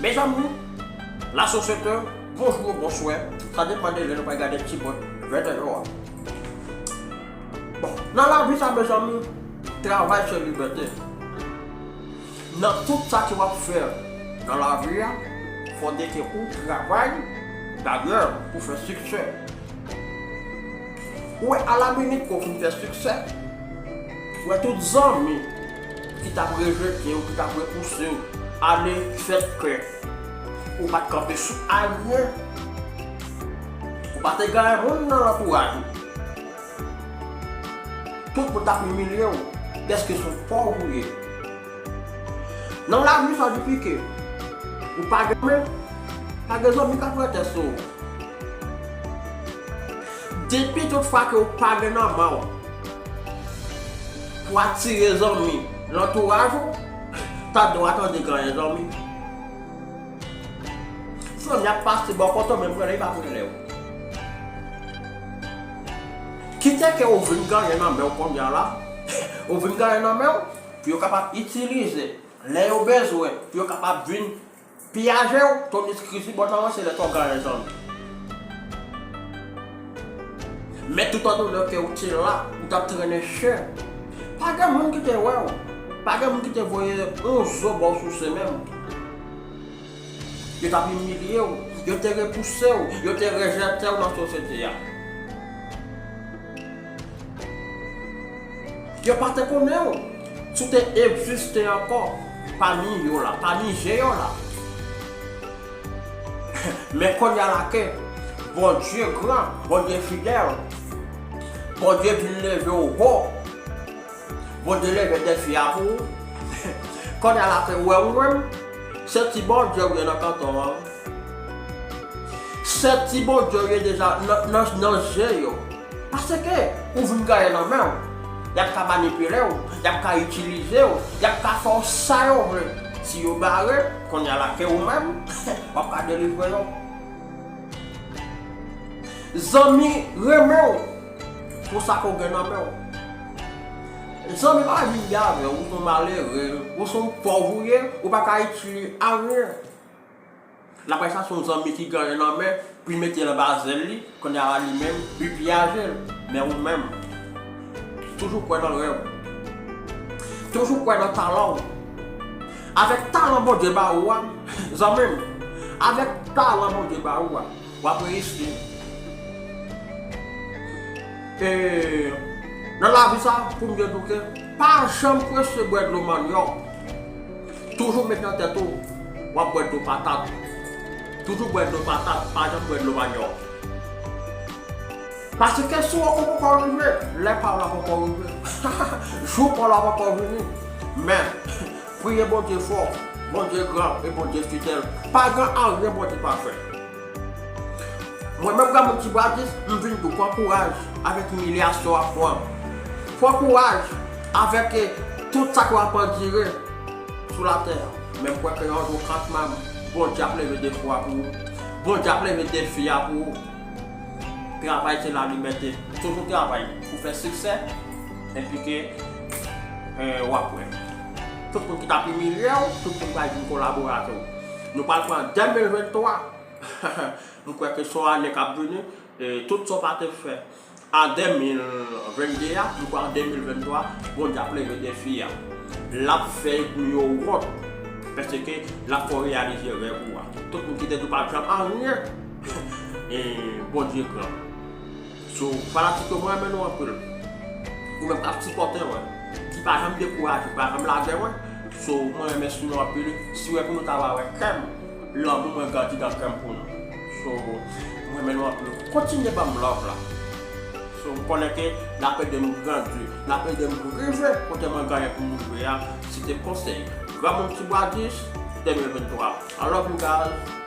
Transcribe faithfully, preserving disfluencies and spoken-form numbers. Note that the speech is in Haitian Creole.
Mezanmi, lasosyete, bonjou, bonswè. Sa depann de lè nou pral gade ti bòt vèdè yo a. Bon, nan lavi sa, mezanmi, travay se libète. Nan tout sa ke w ap fè nan lavi a, fòde ke ou travay dayè pou fè siksè. Ou wè, alaminit ke w fin fè siksè, ou wè tout zanmi ki t ap rejete w, ki t ap repouse w, ale fèt kè. Ou pa t kanpe sou anyen. Ou pa te genyen moun nan lantouraj ou. Tout moun t ap imilye w, dèske se yon pòv ou ye. Nan lavi sa di pike, ou pa gen men, pa gen zanmi k ap rete sou ou. Depi tout fwa ke ou pa gen nan men w pou atire zanmi lantouraj ou, ta dwe tande genyen zanmi. Zanmi ap pase bò kote w, men prele li pa prele w. Kite ke ou vin genyen nan men w kounye a la, ou vin genyen nan men w, pou yo kapab itilize lè yo bezwen, pou yo kapab vin piyaje w, tandis ke si bò nan se lè to genyen zanmi. Men toutotan ke ou te la, ou t ap trennen chen, pa gen moun ki te wè w, pa gen moun ki te voye yon zo ba w souse menm. Yo t ap imilye w, yo te repouse w, yo te rejete w nan sosyete a. Yo pa te konnen w, si w te egziste ankò pami yo la, pami je yo la. Men kounye a la ke Bondye gran, Bondye fidèl, Bondye vin leve w wo, Bondye leve defi a pou ou. Kounye a la ke w wè ou menm, se ti Bondye ou ye nan kanton an. Se ti Bondye ou ye deja nan, nan, nan je yo. Paske ou vin genyen nan men w. Y ap ka manipile w, y ap ka itilize w, y ap ka fè w sa yo vle. Si yo bare, kounye a la ke ou menm, w ap ka delivre yo. Zanmi renmen w pou sa ke w gen nan men w. Zanmi pa vin gade w, ou se yon malere, ou se yon pòv ou ye, ou pa ka itil anyen. L ap al chache yon zanmi ki genyen nan men, pou l mete l anba zèl li, kounye a li menm, li piyaje l. Men ou menm, toujou kwè nan rèv. Toujou kwè nan talan w. Avèk talan Bondye ba ou a, zanmi m, avèk talan Bondye ba ou a, w ap reyisi. E nan lavi sa, pou m di w ke pa janm prese bwè dlo manyòk. Toujou mete nan tèt ou, w ap bwè dlo patat. Toujou bwè dlo patat, pa janm bwè dlo manyòk. Paske si w poko rive, lè pa w la poko rive. Jou pa w la poko vini. Men, priye Bondye fò, Bondye gran e Bondye fidèl. Pa gen anyen Bondye pa fè. Mwen menm, Granmoun Ti Bwadis, m vin di w, pran kouraj avèk imilyasyon w ap pran. Pran kouraj avèk, eh, tout sa ke w ap andire sou latè a. Men m kwè ke yon jou kanmenm, Bondye ap leve defi a pou ou. Bondye ap leve defi a pou ou. Travay se lalibète. Toujou travay pou fè siksè, enpi ke, eh, w ap wè. Tout moun ki t ap imilye w, tout moun pral vin kolabore avè w. Nou pral pran de mil venntwa. M kwè ke se yon ane k ap vini, e, tout sa w pa te fè an de mil vennde a, m kwè an de mil venntwa, Bondye ap leve defi a. L ap fè ènmi yo wont, paske l ap fè w reyalize rèv ou a. Tout moun ki te di w p ap janm anyen, e, Bondye gran. So, fanatik yo, mwen renmen nou anpil. Ou menm k ap sipòte mwen, ki pa janm dekouraje, ki pa janm lage mwen. So, mwen remèsye nou anpil. Si w wè pou nou ta va wè kè m, lanmou mwen grandi nan kè m pou nou. So, mwen renmen nou anpil. Kontinye ban m love la. So, m konnen ke l ap ede m grandi, l ap ede m rive kote mwen genyen pou m rive a, se te konsèy Granmoun Ti Bwadis de mil venntwa. I love you guys.